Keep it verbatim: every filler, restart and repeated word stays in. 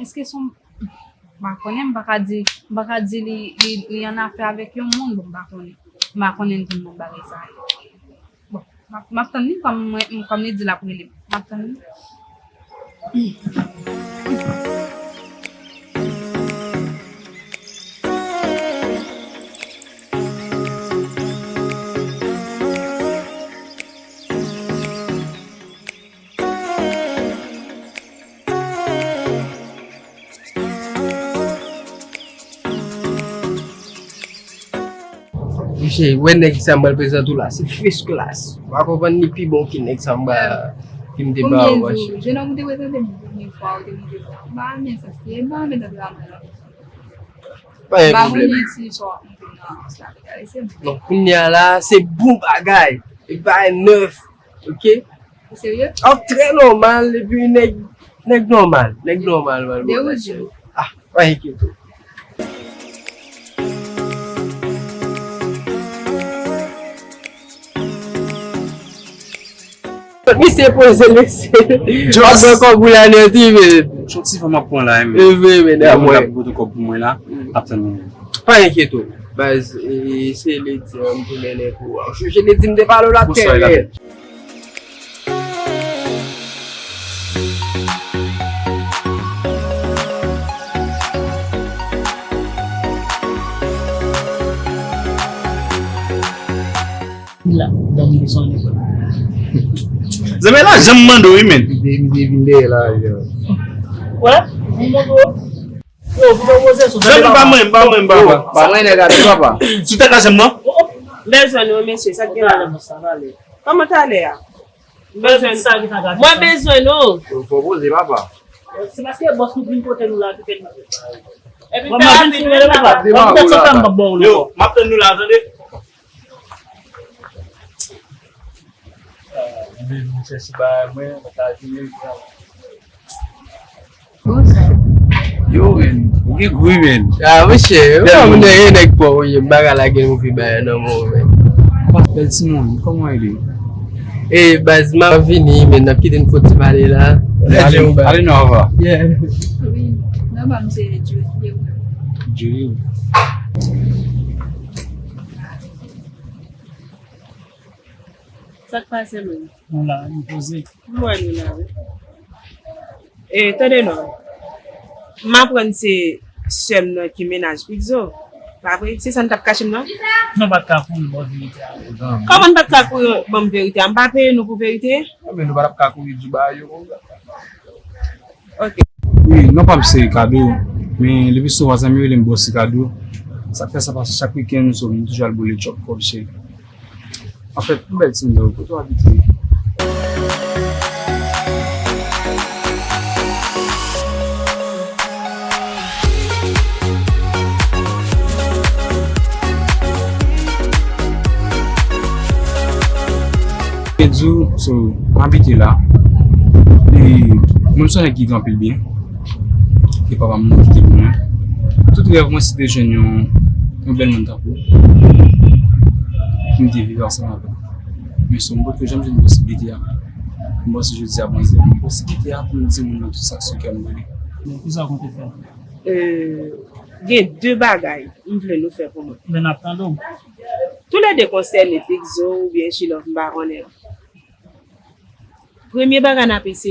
Èske se yon, m pa konnen, m pa ka di, m pa ka di li, li, li an afè avèk yon moun, bon, m pa konnen. M pa konnen tout moun bagay sa yo. Bon, m ap, m ap tann li, kòm mwen, kòm li di l ap rele m. M ap tann li. Mesye, wè nèg sa m pral prezante w la, se first class. Ou pa konprann, li pi bon ke nèg sa m ba, ki m te ba ou, mache. Jenòm ou te prezante m premye fwa, ou te montre m, m pa renmen sa, se, m pa renmen tande la mwen la. Pa gen pwoblèm. M pa konnen si sa w ap montre m nan, se la, gade, se bon. Non, kounye a la, se bon bagay. E bagay nèf, oke? Ou serye? Ap trè nòmal, epi nèg, nèg nòmal, nèg nòmal, man. De ou di? Ah, pa enkyete w. Misye poze, mesye. Just. Ap pran kòb ou la nèt, wi, men. Son ti fanm ap pran la, men. E vre, men, damwe. Moun ap pote kòb pou mwen la, ap tann mwen. Pa enkyete w, baz, e, se ledi an m te mennen pou ou. Ou sonje ledi m te pale w la, tèlè. La, dòmi sou yon nèg. Zanmi la, janm mande w, wi, men. Mizye, mizye vin dèyè la, yo. Wè, m montre w. Yo, pou fè koze sou. Zanmi, pa mwen, pa mwen, pa mwen. Pa mwen, nèg a di papa. Sou tèt la, janm non? Oh, oh. Bezwen nou, mesye, sa k gen la? Kòman talè a? Bezwen. Mwen bezwen nou. Fò poze, papa. Se paske bòs nou vin kote nou la ki fè nou. Epi fè rapid, wi, papa. Yo, m ap tann nou la, tande. Mwen menm, mwen chèche bagay mwen, mwen ta vini. Yo, men, ou gen gou, men. Ah, monchè, ou pa moun gen nèg pa w, m pa ka lage move bagay nan men w, men. Bèl timoun, kòman w ye? E, baz, m ap vini, men n ap kite n fò ti pale la. Ale, ale, non, ava. Yeah. Wi, non, pa m se Julie. Julie. Sa k pase menm? Nou la, nou poze. M wè nou la, wi. E, tande non. M aprann se sè m nan ki mennaj Pixo. Pa vre? Se sa n t ap kache m nan? Nou pa t ka kouri bò verite a. Kòman n pa t ka kouri ban m verite a? M pa peye nou pou verite? Enben, nou pa t ap ka kouri di bagay yo konsa. Ok. Wi, non pa m se Ricardo, men lepi souvan zanmi yo rele m bòs Ricardo. Sa k fè sa paske chak wikenn, so, m toujou al boule chòp kòb cheri. Anfèt, m bèl timoun, kote w abite? Mwen di w, so, m abite la. E mwen se yon nèg ki gen anpil byen. E papa m nan kite pou mwen. Tout rèv mwen se te jwenn yon, yon bèl moun tankou w. Pou m te viv ansanm avè l. Men so, m potko janm jwenn posiblite a. M panse jodi a, Bondye ban m posiblite a pou m di moun nan tout sa k sou kè m pou li. Men kisa w konte fè? Euh, gen de bagay m vle nou fè pou mwen. Men n ap tande w. Toulede konsène Pixo oubyen Chilove, m pa konnen. Premye bagay n ap eseye